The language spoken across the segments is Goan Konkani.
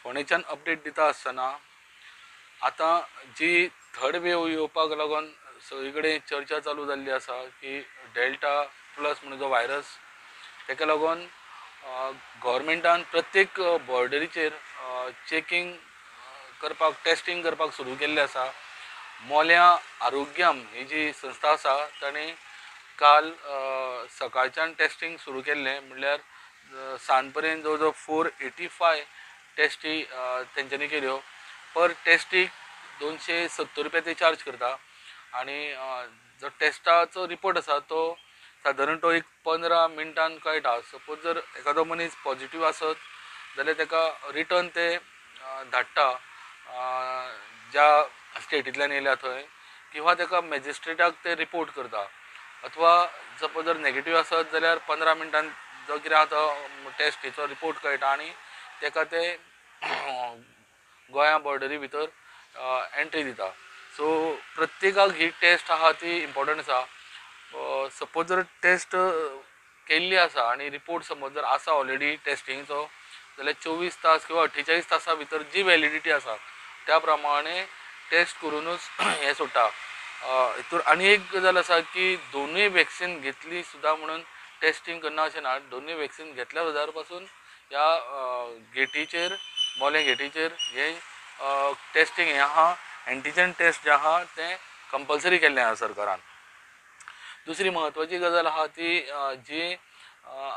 फोंडेच्यान अपडेट दिता आसतना आतां जी थर्ड वेव येवपाक लागून सगळी कडेन चर्चा चालू जाल्ली आसा की डेल्टा प्लस म्हणून जो व्हायरस, ताका लागून गोवोरमेंटान प्रत्येक बॉर्डरीचेर चॅकींग करपाक, टेस्टींग करपाक सुरू केल्लें आसा. मोल्यां आरोग्यम ही जी संस्था आसा ताणें काल सकाळच्यान टेस्टींग सुरू केल्लें, म्हणल्यार सांज पर्यंत जवळ जवळ 485 टेस्टी तेंच्यांनी केल्यो. पर टेस्टीक 270 रुपया ते चार्ज करता आनी जो टेस्टाचो रिपोर्ट आसा तो सादारण तो एक 15 मिनटान कळटा. सपोज जर एखादो मनीस पॉजिटीव आसत जाल्यार ताका रिटर्न ते धाडटा ज्या स्टेटींतल्यान येयल्या थंय, किंवा ताका मॅजिस्ट्रेटाक ते रिपोर्ट करता. अथवा सपोज जर नेगेटीव आसत जाल्यार 15 मिनटान जो कितें आहा तो टेस्टीचो रिपोर्ट कळटा आनी ताका ते गोंया बॉर्डरी भितर एंट्री दिता. सो प्रत्येकाक ही टेस्ट आहा ती इम्पोर्टंट आसा. सपोज जर टेस्ट केल्ली आसा आनी रिपोर्ट समज जर आसा ऑलरेडी टेस्टिंगचो जाल्यार 24 तास किंवा 48 तासां भितर जी वॅलिडिटी आसा त्या प्रमाणे टेस्ट करुनूच हें सोडटा. हितूर आनी एक गजाल आसा की दोनूय वॅक्सिन घेतली सुद्दां म्हणून टेस्टींग करना अशें ना. दोनूय वॅक्सिन घेतल्या सुद्दां पासून ह्या गेटीचेर, मोलें गेटीचेर हें टेस्टींग हें आहा, एंटीजन टेस्ट जें आहा तें कंपलसरी केल्लें आहा सरकारान. दुसरी म्हत्वाची गजाल आहा ती जी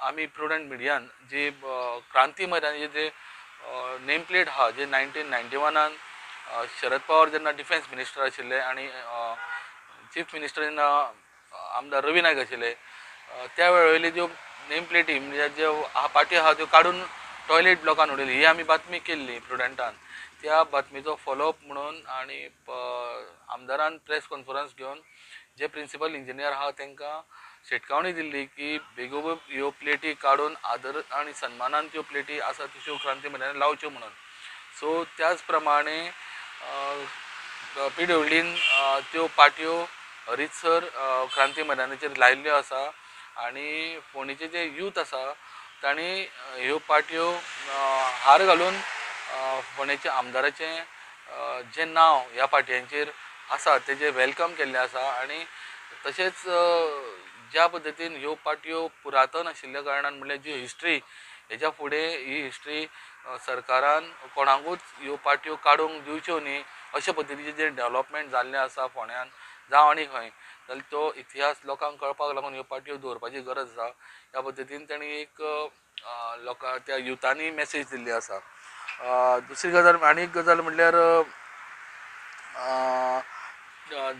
आमी प्रुडंट मिडियान जी क्रांती मैदानाचे जे नेम प्लेट आहा, जे 1991 शरद पवार जेन्ना डिफेन्स मिनिस्टर आशिल्ले आनी चीफ मिनिस्टर जेन्ना आमदार रवी नायक आशिल्ले त्या वेळावयली ज्यो नेम प्लेटी म्हणजे ज्यो पाटी आहा त्यो काडून टॉयलेट ब्लॉकान उडयली, ही आमी बातमी केल्ली प्रुडंटान. त्या बातमीचो फॉलोअप म्हणून आनी आमदारान प्रेस कॉन्फरन्स घेवन जे प्रिंसिपल इंजिनियर आहा तांकां शिटकावणी दिल्ली की बेगोबेग ह्यो प्लेटी काडून आदर आनी सन्मानान त्यो प्लेटी आसा तश्यो क्रांती मैदानार लावच्यो म्हणून. सो त्याच प्रमाणे पीडब्ल्यूडीन त्यो पाट्यो रितसर क्रांती मैदानाचेर लायिल्ल्यो आसा आनी फोंडेचे जे यूथ आसा तांणी ह्यो पाट्यो हार घालून फोंडेच्या आमदाराचें जें नांव ह्या पाटयांचेर आसा तेजें welcome केल्लें आसा. आनी तशेंच ज्या पद्दतीन ह्यो पाट्यो पुरातन आशिल्ल्या कारणान, म्हणल्यार जी हिस्ट्री हेच्या फुडें ही हिस्ट्री सरकारान कोणाकूच ह्यो पाट्यो काडूंक दिवच्यो न्ही अशे पद्दतीचें जें डेवलॉपमेंट जाल्लें आसा फोंड्यान जावं आनी खंय जाल्यार तो इतिहास लोकांक कळपाक लागून ह्यो पाट्यो दवरपाची गरज आसा. ह्या पद्दतीन तांणी एक लोकां त्या युथांनी मॅसेज दिल्ली आसा. दुसरी गजाल आनी एक गजाल म्हणल्यार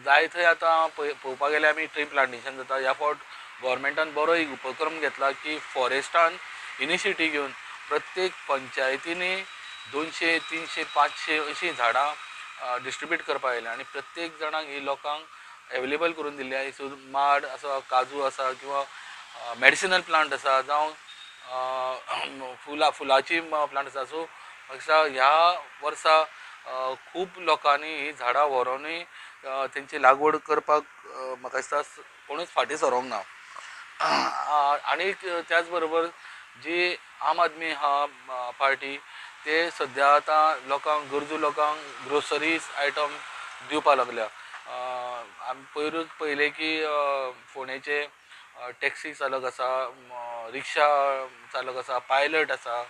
जाय थंय आतां पळोवपाक गेल्यार आमी ट्री प्लांटेशन जाता. ह्या फावट गोवोरमेंटान बरो एक उपक्रम घेतला की फॉरेस्टान इनिशिएटीव घेवन प्रत्येक पंचायतींनी 200, 300, 500 अशीं झाडां डिस्ट्रिब्यूट करपाक येयल्या आनी प्रत्येक जाणांक ही लोकांक एवेलेबल करून दिल्ली आसा. सो माड आसा, काजू आसा किंवा मेडिसिनल प्लांट आसा जावं फुलाची प्लांट आसा. सो म्हाका ह्या वर्सा खूब लोकांनी हीं झाडां व्हरोनूय तेंची लागवड करपाक म्हाका दिसता कोणूच फाटीं सरोंक ना. आनी त्याच बरोबर जी आम आदमी आहा पार्टी ते सद्या आतां लोकांक, गरजू लोकांक ग्रोसरीज आयटम दिवपाक लागल्या. आमी पयरूच पळयलें की फोंडेचे टॅक्सी चालक आसा, रिक्षा चालक आसा, पायलट आसा,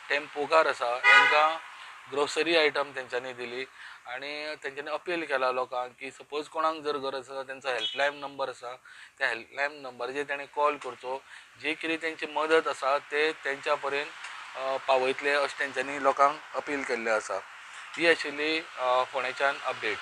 टेम्पोकार आसा, तांकां ग्रोसरी आयटम तेंच्यांनी दिली आनी तेंच्यांनी अपील केला लोकांक की सपोज कोणाक जर गरज आसा तेंचो हेल्पलायन नंबर आसा, त्या हेल्पलायन नंबराचेर तेणें कॉल करचो, जी कितें तेंची मदत आसा ते तेंच्या पर्यंत पावयतले अशें तेंच्यांनी लोकांक अपील केल्लें आसा. ही आशिल्ली फोंडेच्यान अपडेट.